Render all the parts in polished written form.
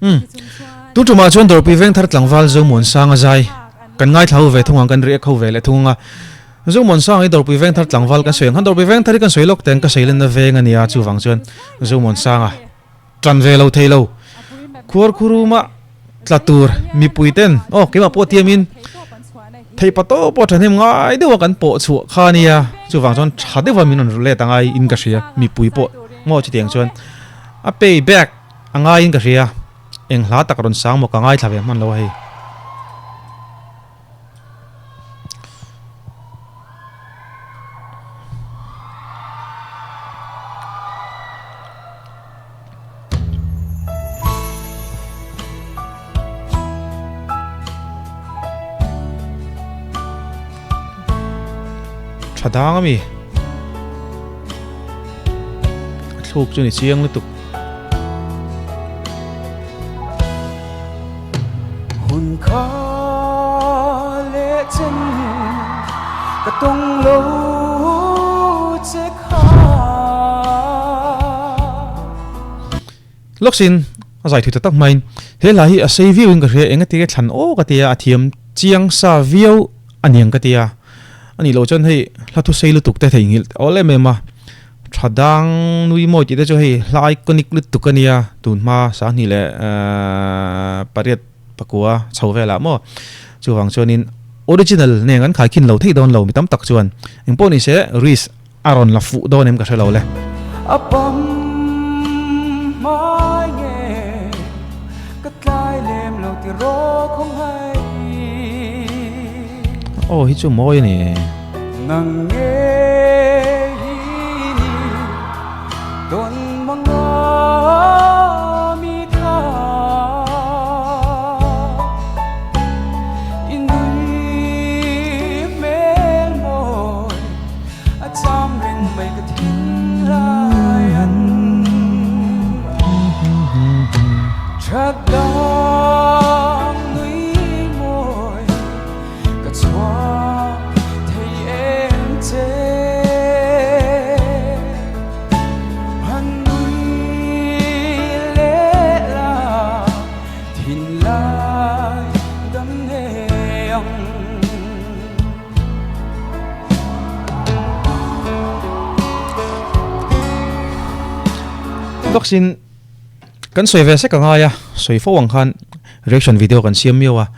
Umm. Tun tumah chuan Dawrpui Vengthar tlangval Zomuansanga zai kan ngaithla ho ve thung ang, kan react ho ve leh thung ang a. Zomuansanga hi Dawrpui Vengthar tlangval kan sawi ang khan Dawrpui Vengthar hi kan sawi lawk teng ka sawi lenna veng a nia, chuvang chuan Zomuansanga tan ve lo thei lo. Khuarkhuruma tla tur mipui ten aw keimah pawh tiamin theih pa tawp pawh thahnem ngai deuha kan pawh chhuah kha a nia, chuvang chuan tha deuha min rawn let a ngai in ka hria mipui pawh maw chutiang chuan a pay back a ngaiin ka hria eng hla tak rawn sang maw ka ngaithla ve hman lo a hei. Tha dang ami a thluk chu ni chiang lutuk. Hun kha leh chen ka tawng lo che kha. Lawksin a zai thui ta tak maiin he hla hi a sei viau in ka hria eng ati nge thlan aw ka tia a thiam chiang sa viau a niang ka tia a nih loh chuan hei hla thu sei lutuk te theihnghilh awl em em a. Tha dang nui mawi tih te chu hei hla iconic lutuk a nia tun hma sanghnih leh pariat pakua chho velah maw chuvang chuanin original nen an khaikhin lo thei dawn lo mi tam tak chuan engpawh ni se risk a rawn la fuh dawn em ka hre lo le. A pam hmai nge ka tlai lem lo ti rawk hawng hai. Aw hi chu mawi a ni. Nang nge hi ni tawn manga mi tha I nui hmel mawi a cham reng mai ka thinlai an That dang nui mawi Ka chhuak thei em che Han nui leh la thinlai dam ngei ang. Vaccine kan sawi ve sek a ngai a, sawi fo ang khan reaction video kan siam miau a.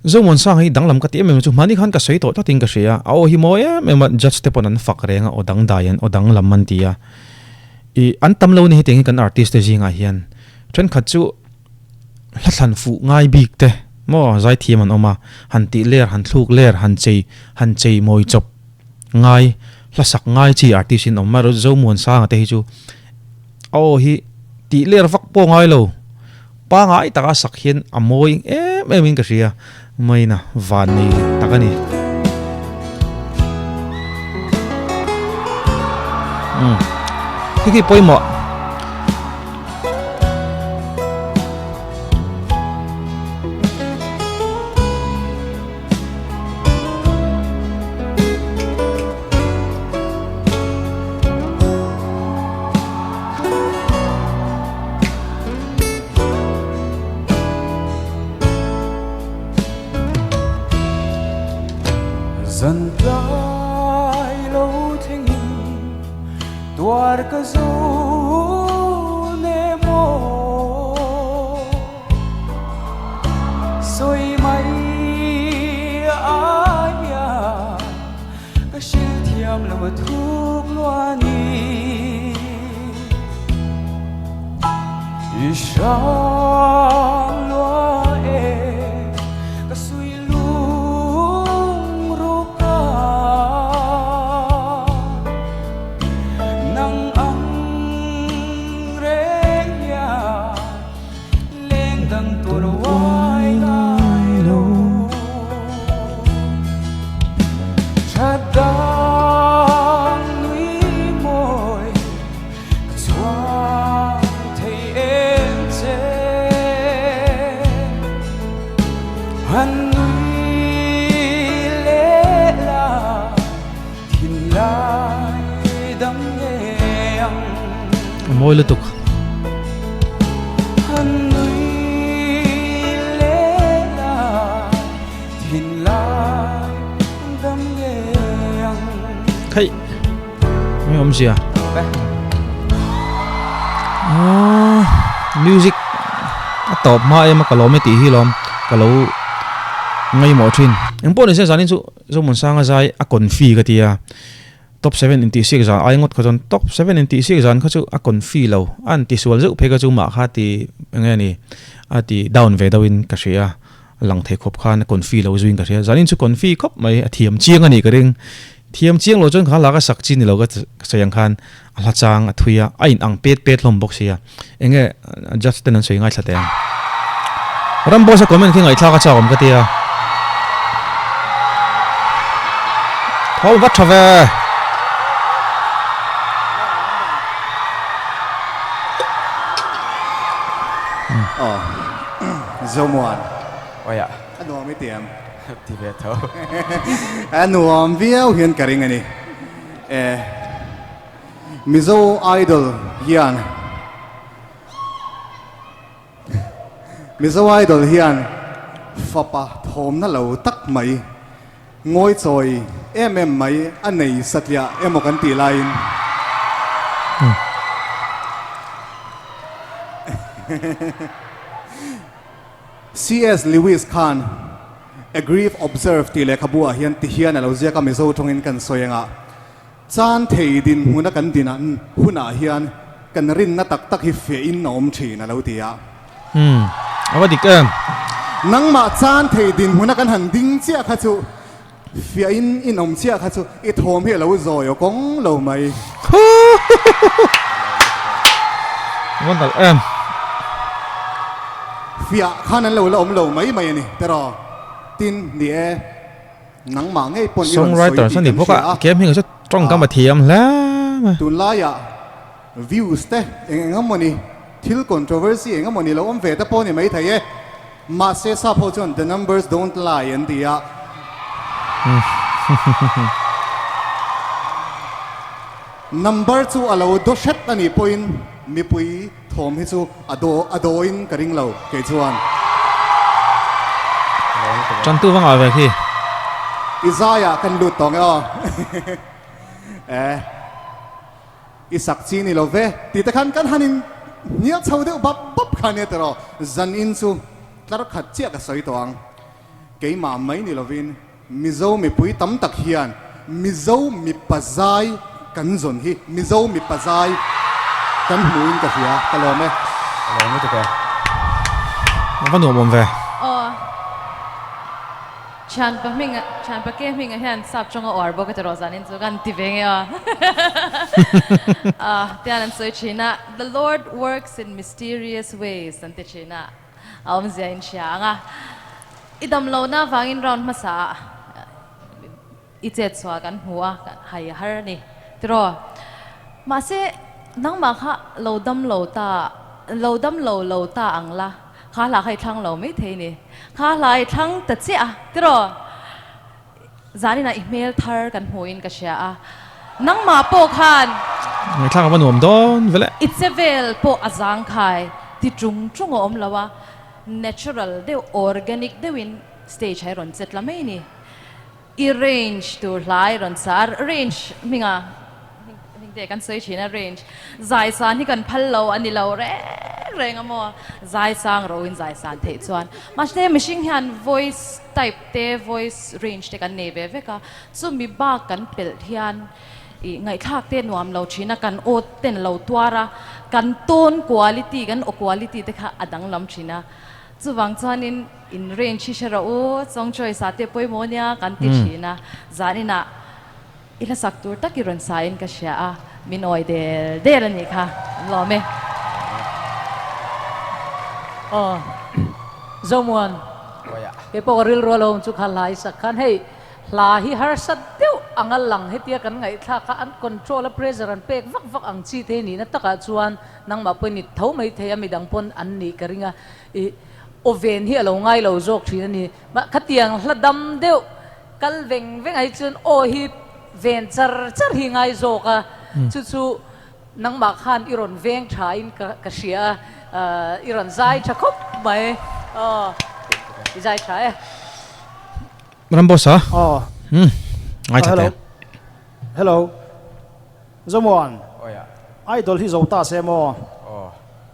Zomuansang hi danglam ka ti em em chu hmani khan ka sawi tawh tlatin ka hria a, a aw hi mawi em em a, judge te pawn an fak reng a, aw dangdai an aw danglam an ti a, ih an tam lo ni hetiang hi kan artist te zingah hian thenkhat chu hla thlan fuh ngai bik te maw zaithiam an awm a, han tih ler han thluk ler han chei han chei mawi chawp ngai hla sak ngai chi artist in awm a, Zomuansanga te hi chu a aw hi tih ler vak pawh ngai lo. Pangai taka sak hian a mawi em em in ka hria, maina van nei tak a ni. Umm khi khi pawimawh. Zan tlai lo thlengin tuar ka zo ne maw sawi mai aia ka hrilh thiam lo a thuk luani. I hrang lua e ka sui lung ruk a nang ang reng hian leng dang tur uai ngai lo tha dang nui mawi Ka chhuang thei em che Han nui leh la thinlai dam ngei ang A mawi lutuk. Han Khaih nge awmzia ah music a tawp hma em a ka lawm e tih hi lawm ka lo ngaimawh thin engpawh nise zanin chu Zomuansanga zai a confi ka ti a top seven intihsiak zan ai ngawt kha chuan top seven intihsiak zan kha chu a confi lo a an tisual zeuh phei kha chu mah kha ti enge ni a ti down ve deuhin ka hria. A lang thei khawp khan a confi lo zuiin ka hria. Zanin chu confi khawp mai, a thiam chiang a nih ka ring. Thiam chiang lo chuan kha lak a sak chi ni lo ka sawi ang khan a hla chang a thui a, a in ang pet pet hlawm bawk sia. Enge judge ten an sawi ngaithla teh ang. Ramboss a comment khi ngaihthlak a chak awm ka tia. Thaw vat tha ve. Aw. Zomuan. Awia. A nuam i ti em? Ti ve tho. A nuam viau hian ka ring a ni. E Mizo Idol hian Mizo Idol hian fapa thawmna lo tak mai Ngawi chawi em em mai a nei satliah emaw kan tih laiin CS Lewis khan A Grief Observed tih lehkhabu ah hian ti hian a lo ziak a Mizo tawngin kan sawi anga chan thei dinhmuna kan din hunah hian kan rinna tak tak hi fiahin a awm thin a lo ti a. Umm a va dik em. Nangmah chan thei dinhmuna kan han ding chiah kha chu fiahin in awm chiah kha chu i thawm hi a lo zawi aw kawng lo mai. A va nalh em. Fiah khan an lo la awm lo mai mai a ni tiraw tin ni e nangmah ngei pawn i rawn sawi Songwriter tih a ni kan bawk a hria a. kem hming chu tawngkam a thiam hle mai. Tunlaiah Views te eng eng emawni, thil controversy eng emawni lo awm ve te pawh ni maithei e. Mahse sap ho chuan the numbers don't lie an ti a. Number chu a lo daw hret a nih pawhin mipui thawm hi chu a daw a dawin ka ring lo kei chuan. Tantu va ngah ve khi. I zaiah kan lut tawh nge aw. Eh. I sak chi ni lo ve tih te khan kan han in hnial chho deuh bap bap kha nia tiraw zan in chu tlar khat chiah ka sawi tawh ang. Keimah mai ni lovin Mizo mipui tam tak hian Mizo mipa zai kan zawn hi Mizo mipa zai kan hmuhin ka hria ka lawm e. Ka lawm lutuk e. A va nuam awm ve. Aw. Thianpa hminga, thianpa ke hminga hian sap tawnga uar bawk a ti rawh zanin chu kan ti ve nge aw. Ah, tian an sawi thin a, The Lord works in mysterious ways an ti thin a, a awmzia in hria ang a. I dam lohna avangin round hmasa ah i chet chhuah kan hmu a, hai a har a ni tiraw. Mahse, nangmah kha lo dam lo ta, lo dam lo lo ta ang la. Kha hla kha i thlang lo mai thei ni. Kha hla i thlang ta chiah a, tiraw? Zaninah i hmel thar kan hmuhin ka hria a, nangmah pawh khan. Ngaihthlak a va nuam dawn vele. I che vel pawh a zangkhai ti tung tung a awm lo a, natural deuh, organic deuhin stage ah i rawn che tla mai ni. I range tur hla i rawn sa a, range hminga hming te kan sawi thin a, range zai san hi kan phal lo a ni lo reng reng a maw, zai sang ro in zai san theih chuan mahse mihring hian voice type te voice range te kan nei ve vek a, chumi bak kan pelh hian i ngaihthlak te nuam lo thin a, kan aw ten lo tuar a, kan tone quality kan aw quality te kha a danglam thin a, chuvang chuanin. In range hi hre rawh u, song choice ah te pawimawh nia kan ti thin a, zaninah i hlasak tur tak i rawn sa in ka hria a, min awi del del a nih kha, an lawm e. Aw Zomuan, kei pawh ka rilru a lo awm chu kha hla i sak khan hei hla hi harsa deuh anga lang hetia kan ngaihthlak kha an control a pressure an pek vak vak ang chi te hi nihna takah chuan nangmah pawhin i tho mai thei a midang pawn an nih ka ring a i Aw ven hi a lo ngai lo zawk thin a ni. Mah khatiang hla dam deuh kal veng veng ai chuan aw hi ven char char hi ngai zawk a, chu chu nangmah khan i rawn veng tha in ka ka hria a, i rawn zai tha khawp mai. Aw i zai tha e. Ramboss a? Aw. Umm ngaithla Hello. teh. Hello. Zomuan, Idol hi zo ta se maw?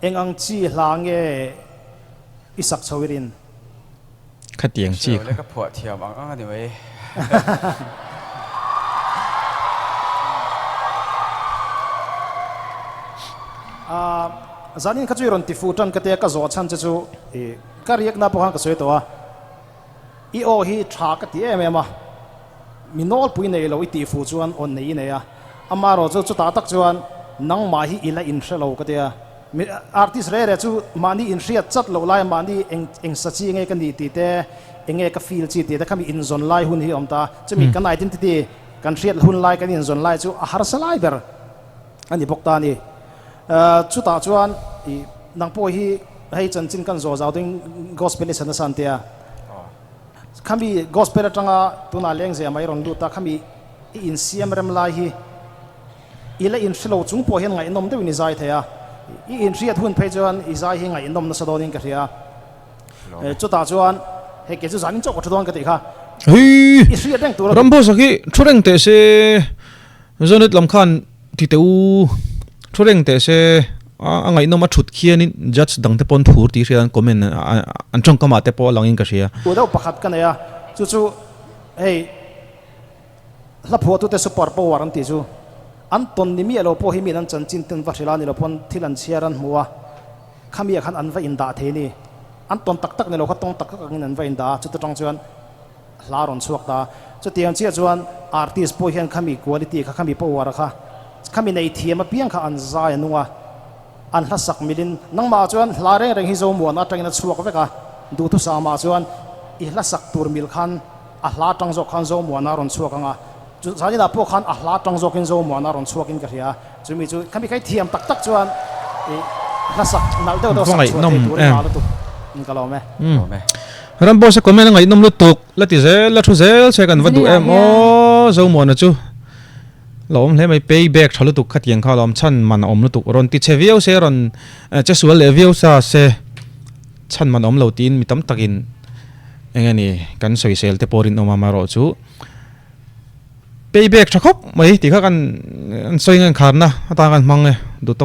Eng ang chi hla nge i sak chho i rin? Khatiang chi kha. Ka phuah thiam ang ang a ni mai. Zanin kha chu i rawn ti fuh tan ka tia ka zawh chhan che chu ka riakna pawh khan ka sawi tawh a. I aw hi tha ka ti em em a, mi nawlpui nei lo i tih fuh chuan aw nei i nei a, amaherawh chu chutah tak chuan nangmah hi i la inhre lo ka ti a, mi artist reh reh chu mahni inhriat chat loh lai mahni eng eng sa chi nge ka nih tih te, eng nge ka feel chi tih te khami inzawn lai hun hi a awm ta, chumi kan identity kan hriat hun lai kan inzawn lai chu a harsa lai ber a ni bawk ta a ni. Chutah chuan i nang pawh hi hei chanchin kan zawh zau ding gospel i chhan nasa an tia. Khami gospel atanga tunah lengzeh mai rawn lut a, khami i insiam rem lai hi i la inhre lo chung pawh hian ngaihnawm deuhin i zai thei a. I inhriat hun phei chuan i zai hi ngaihnawm nasa dawnin ka hria. Chutah chuan hei kei chu zanin chauh ka thu dawn ka tih kha. Hei! I hriat reng tur a. Ramboss a khi thu reng teh se. Zonet lam khan ti teh u, thu reng teh se, a ngaihnawm a thut khianin judge dang te pawn phur tih hria an comment an tawngkam ah te pawh a langin ka hria. Duh deuh pakhat ka nei a, chu chu hei hla phuahtute super power an tih chu an tawn ni miah lo pawh hi miin an chanchin ten va hrilh a ni lo pawn thil an chhiar an hmu a, khami ah khan an va indah thei a ni, an tawn tak tak ni lo kha tawng tak tak angin an va indah a, chuta tang chuan Hla rawn chhuak ta. Chutiang chiah chuan artist pawh hian khami quality kha, khami power kha, khami nei thiam apiang kha an zai a nung a, an hla sak milin nangmah chuan hla reng reng hi Zomuana atangin a chhuak vek a, duhthusama chuan i hla sak tur mil khan a hla atang zawk khan Zomuana a rawn chhuak ang a, chu zaninah pawh khan a hla atang zawkin Zomuana a rawn chhuakin ka hria. Chumi chu khami kha i thiam tak tak chuan i hla sak nalh deuh deuh sak chhuah thei tur i ngah lutuk in ka lawm e. Ramboss a comment a ngaihnawm lutuk, la ti zel, la thu zel che kan va duh em aw Zomuana chu la awm hle mai, pay back tha lutuk khatiang kha la awm chhan man a awm lutuk, rawn ti che viau se rawn che sual leh viau sa se chhan man a awm lo tiin mi tam takin eng nge ni kan sawisel te pawh rinawm a amaherawh chu pay back tha khawp mai tih kha kan sawi nge kharna atan kan hmang e duh tawk.